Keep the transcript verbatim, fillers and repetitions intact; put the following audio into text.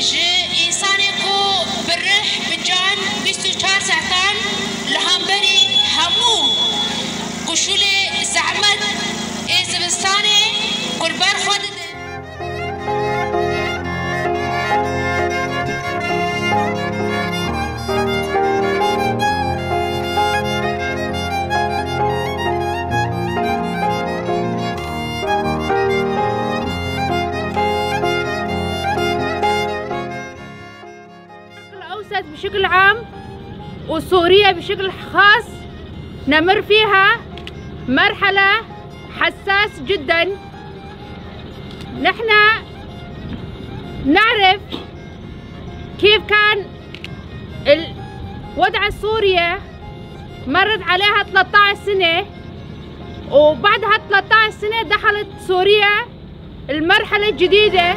Ji însanê ku bi rih, bi can bîst û çar saetan li hemberî hemû koşulê zehmet ê zivistanê ku li ber xwe dide. الأوسط بشكل عام وسوريا بشكل خاص نمر فيها مرحلة حساس جدًا. نحن نعرف كيف كان الوضع السورية، مرت عليها ثلاثة عشر سنة، وبعد هال ثلاثة عشر سنة دخلت سوريا المرحلة الجديدة.